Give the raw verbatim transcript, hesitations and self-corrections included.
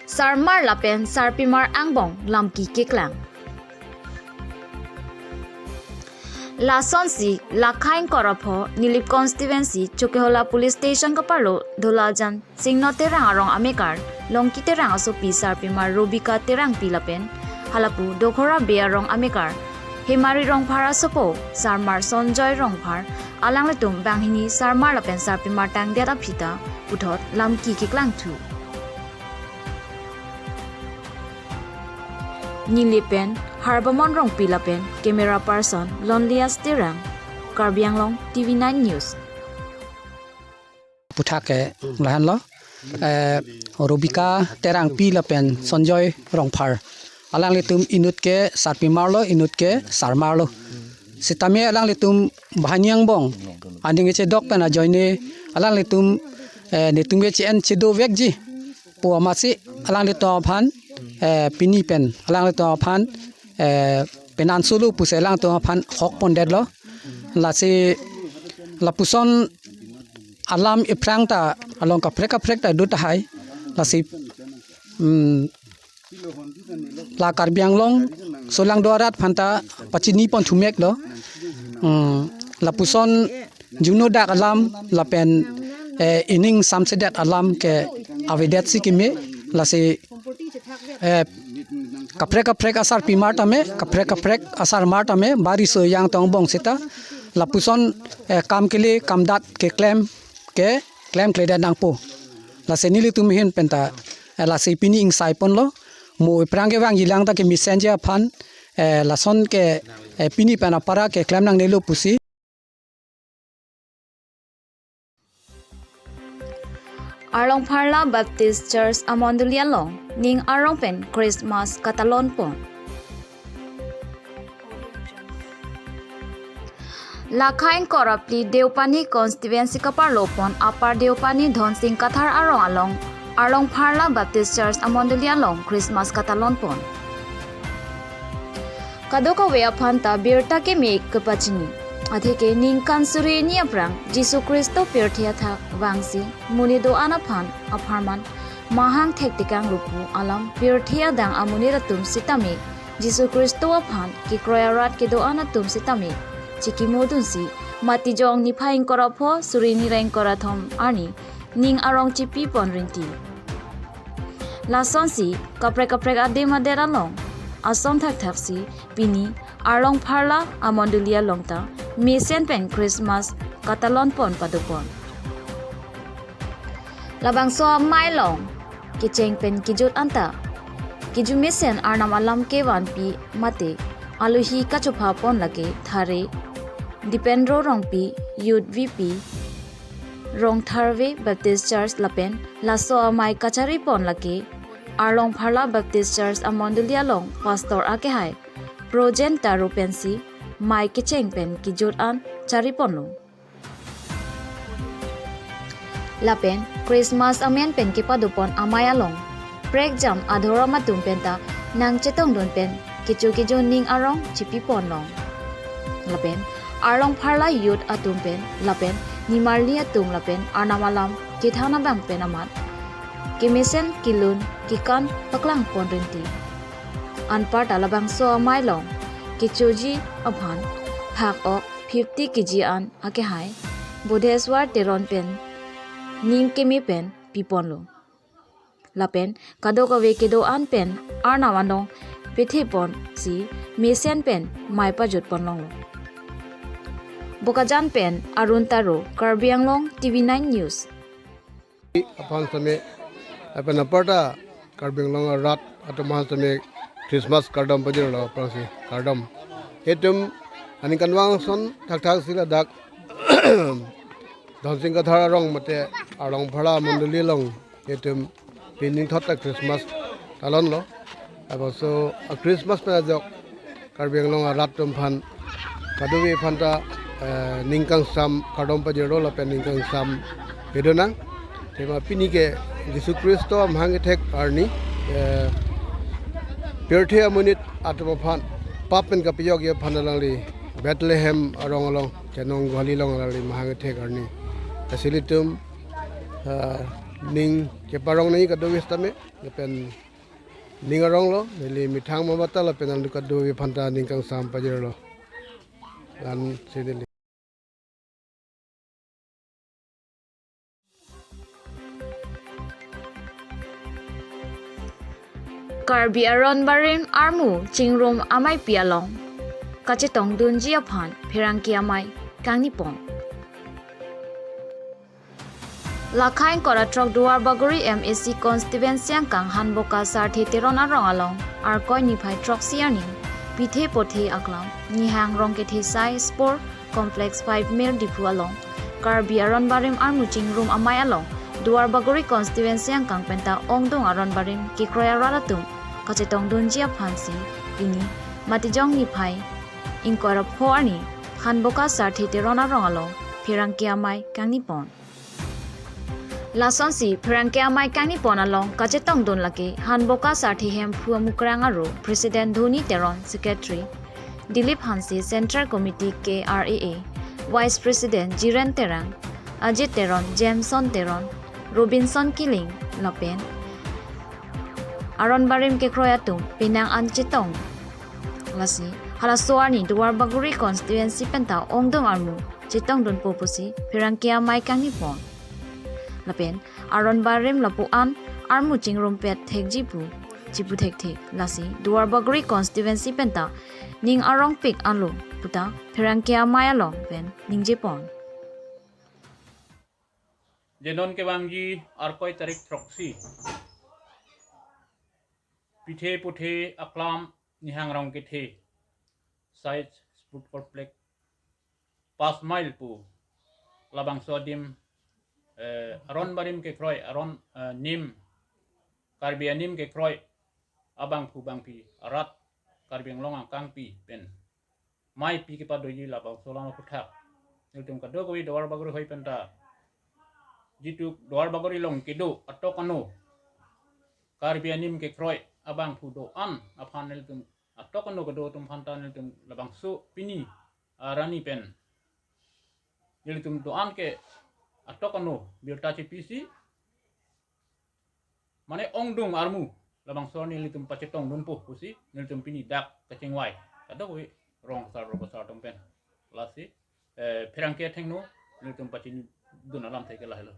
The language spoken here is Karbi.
Sarmar lapen sarpimar angbong lamki keklang. Lasonsi Lakhain Korapho Nilip Constituency Chokihola Police Station kaparlo Dholajan Singno Terang arong amekar Longki Terang asopi sarpimar Robika Terangpi lapen halapu Dokhora Bey arong amekar Hemari Rongphar asopo sarmar Sonjoy Rongphar alanglitum banghini sarmar lapen sarpimar tangdet aphi ta puthot lamki keklangthu. Nilip pen Harbamon Rongpi lapen camera person Lonlias Terang, Karbi Anglong T V nine News. Puthak ke lahenlo, eh, Robika Terangpi lapen Sonjoy Rongphar. Alanglitum inut ke sarpimar lo, inut ke sarmar lo. Sitame alanglitum banghini angbong aning kechedok pen ajoine alanglitum, eh, netum ke che-en chedovekji pu amatsi alanglitum aphan, eh, pini pen alanglitum aphan, eh, penan solo pusi alanglitum aphan hok pondetlo. Lasi lapuson alam iphrang ta along kaprek kaprek ta dut tahai. Lasi, mm, la Karbi Anglong solangdo arat aphan ta pachini pon thumek do. Mm, lapuson jungno dak alam lapen, eh, ining samsedet alam ke avedetsi keme. Lasi, eh, kaprek kaprek asarpimar tame, kaprek kaprek asarmar tame bariso yang tong bong seta lapuson, eh, kam kele kam dat keklem ke klemkledet nangpo. Lasi nelitum ahin pen ta, eh, lasi pini ingsai ponlo. Mo iphrang kevangjilang ta kemesen ji aphan, eh, lason ke, eh, pini pen apara keklem nangnelo pusi. Arlong Pharla Baptist Church amondoli along ning arong pen Christmas katalon pon. Lakhain Korapli Deopani Constituency kaparlo pon Upper Deopani Dhonsing Kathar arong along Arlong Pharla Baptist Church amondoli along Christmas katalon pon. Kadokave aphan ta birta keme kepachini. Atheke ningkan suri hini aphrang Jisu Khristo pirthe athak vangsi monit do-an aphan apharman mahang thektekang lupu alam pirthe adang amonit atum sitame Jisu Khristo aphan kekroi arat kedo-an atum sitame chikimodunsi Matijong niphai ingkoi ra pho suri hini ra ingkoi ra thom arni ning arong chipi pon rinti. Lasonsi kaprek kaprek adim adet along ason thakthaksi pini Arlong Pharla amondoli along ta mesen pen Christmas katalon pon padopon. Labangso amei along kecheng pen kejut anta kejut mesen Arnam alam kevanpi mate alohi kachopha pon lake thare Dipendro Rongpi, Youth V P, Rongtharve Baptist Church lapen laso amei kachari pon lake Arlong Pharla Baptist Church amondoli along Pastor akehai Projen Taro pensi mei kecheng pen kejut an chari ponlo. Lapen Christmas amen pen kepadopon amei along prekjam adhorom atum pen ta nangchetongdun pen kecho kejo ning arong chipi ponlong. Lapen Arlong Pharla youth atum pen lapen nimarli atum lapen Arnam alam kethan abang pen amat kemesen kelun kekan paklang pon rinti. Anparta labangso amei along kechoji aphan phak ok fifty K G an akehai Bodheswar Teron pen ning keme pen piponlo. Lapen kadokave kedo-an pen Arnam anong pethe ponsi mesen pen mei pajut ponlonglo. Bokajan pen Arun Taro, Karbi Anglong T V nine News. Aphan sitame, lapen aparta Karbi Anglong arat atum aphan sitame Christmas kardom pajirlo aphrangsi kardom. Itum aningkanvang ason thakthaksi ladak Dhonsing Kathar arong mate Arlong Pharla amondoli along itum pining thot ta Christmas talonlo. Labangso a Christmas pen ajok Karbi Anglong arat atum aphan kadokave aphan ta, eh, ning kangsam kardom pajirlo lapen ning kangsam pedonang. Athema pini ke Jisu Khristo amahang kethek arni, eh, pirthe amonit atum aphan pap pen kapejokji aphan alangli Bethlehem arong along Chenong Guhali along alangli mahang kethek arni. Lasi ilitum, eh, ning cheparong nangji kadokave sitame, lapen ning aronglo, neli methang mamat ta lapen nanglitum kadokave aphanta ning kangsam pajirlo. Lan si neli. Karbi Aron Barim armu Chingrum Ameipi along kachetongdunji aphan pherangke amei kangnipon. Lakhain Koratrok Duarbagori M A C constituency angkang Hanboka Sarthe Teron arong along Arkoi niphai throksi arni pithe pothe aklam Nihang Rongkethe Sai Sport Complex five Mile Diphu along Karbi Aron Barim armu Chingrum Amei along Duarbagori constituency angkang penta ongdung aron barim kekroi arat atum kachetongdunji aphansi pini Matijong niphai ingkoi ra pho arni Hanboka Sarthe Teron arong along pherangke amei kangnipon. Lasonsi pherangke amei kangnipon along kachetongdun lake Hanboka Sarthe Hemphu Amukrang aro President Dhoni Teron, Secretary Dilip Hanse, Central Committee K R A A, Vice President Jiren Terang, Ajit Teron, Jameson Teron, Robinson Killing lapen aron barim kekroi atum penang an chetong. Lasi halaso arni Duarbagori constituency penta ongdung armu chetongdunpo pusi pherangke amei kangnipon. Lapen aron barim lapu-an armu chingrumpet thekji pu chipu thekthe. Lasi Duarbagori constituency penta ning arongpik anlo puta pherangke amei along pen ningjepon. Je non kevangji Arkoi tarik throksi pithe pothe aklam Nihang Rongkethe Sai Sport Complex five Mile pu labangso adim, eh, aron barim kekroi, aron, eh, nim, Karbi anim kekroi abangphu bangphi arat Karbi Anglong angkangpi pen meipi kepadoji labangso alam aphuthak nelitum kadokave Duarbagori hoi penta, jitu Duarbagori along kedo atok ano Karbi anim kekroi abangphu do-an aphan nelitum atok ano kedo atum aphanta nelitum labangso pini arni pen nelitum do-an ke atok ano birta chepisi mane ongdung armu labangso arni nelitum pachetongdunpo pusi nelitum pini dak kachingvai kadokave rong asar rong asar atum pen. Lasi, eh, pherangke athengno nelitum pachinidun alamthe ke lahelo.